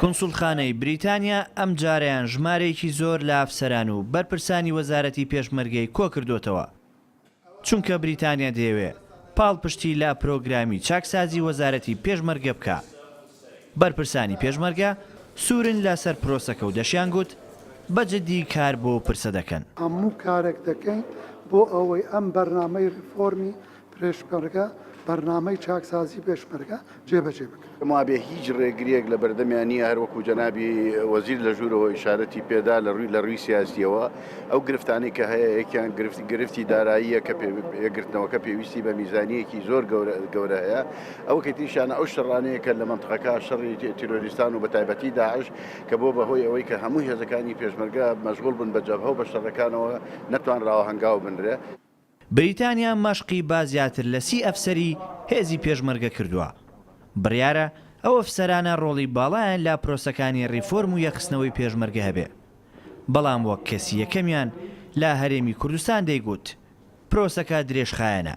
کونسوڵخانەی بریتانیا ئەمجارەیان ژمارەیەکی زۆر لە ئەفسەران و بەرپرسانی وەزارەتی پێشمەرگەی کۆکردۆتەوە، چونکە بریتانیا دەیەوێ پاڵپشتی لە پرۆگرامی چاکسازی وەزارەتی پێشمەرگە بکا. بەرپرسانی پێشمەرگە سوورن لە سەر پرۆسەکە و دەشیانگوت بە جددی کار بۆ پرسە دەکەن. هەموو کارێک دەکەین بۆ ئەوەی ئەم بەرنامەی ڕیفۆرمی پێشمەرگە، بەرنامەی چاکسازی پێشمەرگە جێبەجێ بکرێت. پێم وابێ هیچ ڕێگرییەک لە بەردەمیان نییە، هەر وەکوو جەنابی وەزیر لە ژوورەوە ئیشارەتی پێ دا، لە ڕووی لە ڕووی سیاسییەوە ئەو گرفتانەی کە هەیە یەکیان گرفت گرفتی داراییە کە پێ یەکگرتنەوەکە پێویستی بە میزانییەکی زۆر گەورە گەورە هەیە، ئەوەکەی تریشیان ئەو شەڕانەیە کە لە مەنتقەکە شەڕی تیرۆریستان و بە تایبەتی داعش کە بۆ بە هۆی ئەوەی کە هەموو هێزەکانی پێشمەرگە مەشغوڵ بن بە جەبهە و بە شەڕەکانەوە نەتوانراوە هەنگاو بنرێ. بریتانیا مەشقی بە زیاتر لە 30 ئەفسەری هێزی پێشمەرگە کردووە. بڕیارە ئەو ئەفسەرانە ڕۆڵی باڵایان لە پرۆسەکانی ڕیفۆرم و یەکخستنەوەی پێشمەرگە هەبێ. بەڵام وەک کەسی یەکەمیان لە هەرێمی کوردستان دەیگوت، پرۆسەکە درێژخایەنە.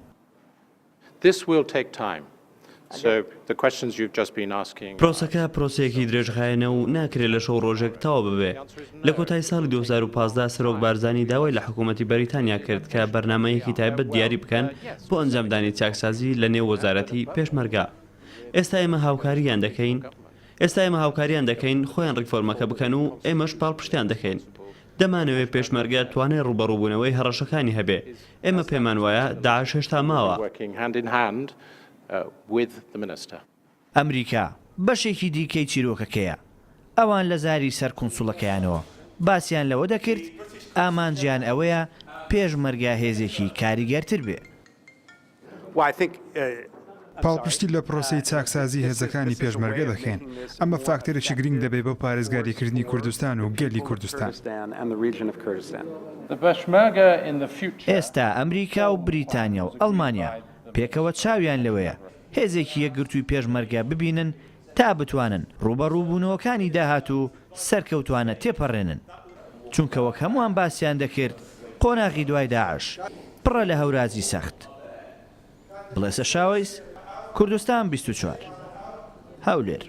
پرۆسەکە پرۆسەیەکی درێژخایەنە و ناکرێ لە شەو ڕۆژێک تەواو ببێ. لە کۆتایی ساڵی 2015 سەرۆک بارزانی داوای لە حکوومەتی بەریتانیا کرد کە بەرنامەیەکی تایبەت دیاری بکەن بۆ ئەنجامدانی چاکسازی لە نێو وەزارەتی پێشمەرگە. ئێستا ئێمە هاوکارییان دەکەین. ئێستا ئێمە هاوکارییان دەکەین خۆیان ڕیفۆرمەکە بکەن و ئێمەش پاڵپشتیان دەکەین. دەمانەوێ پێشمەرگە توانای ڕووبەڕووبوونەوەی هەڕەشەکانی هەبێ. ئێمە پێمان وایە داعش هێشتا ماوە. ئەمریکا بەشێکی دیکەی چیرۆکەکەیە، ئەوان لە زاری سەرکونسوڵەکەیانەوە باسیان لەوە دەکرد ئامانجیان ئەوەیە پێشمەرگە هێزێکی کاریگەرتر بێ. پاڵپشتی لە پرۆسەی چاکسازی هێزەکانی پێشمەرگە دەکەین، ئەمە فاکتەرێکی گرنگ دەبێت بۆ پارێزگاریکردنی کوردستان و گەلی کوردستان. ئێستا ئەمریکا و بریتانیا و ئەڵمانیا پێکەوە چاویان لەوەیە هێزێکی یەکگرتووی پێشمەرگە ببینن تا بتوانن ڕووبەڕووبوونەوەکانی داهاتوو سەرکەوتوانە تێپەڕێنن، چونکە وەک هەمووان باسیان دەکرد قۆناغی دوای داعش پڕە لە هەورازی سەخت. بڵێسە شاوەیس، کوردستان 24، هەولێر.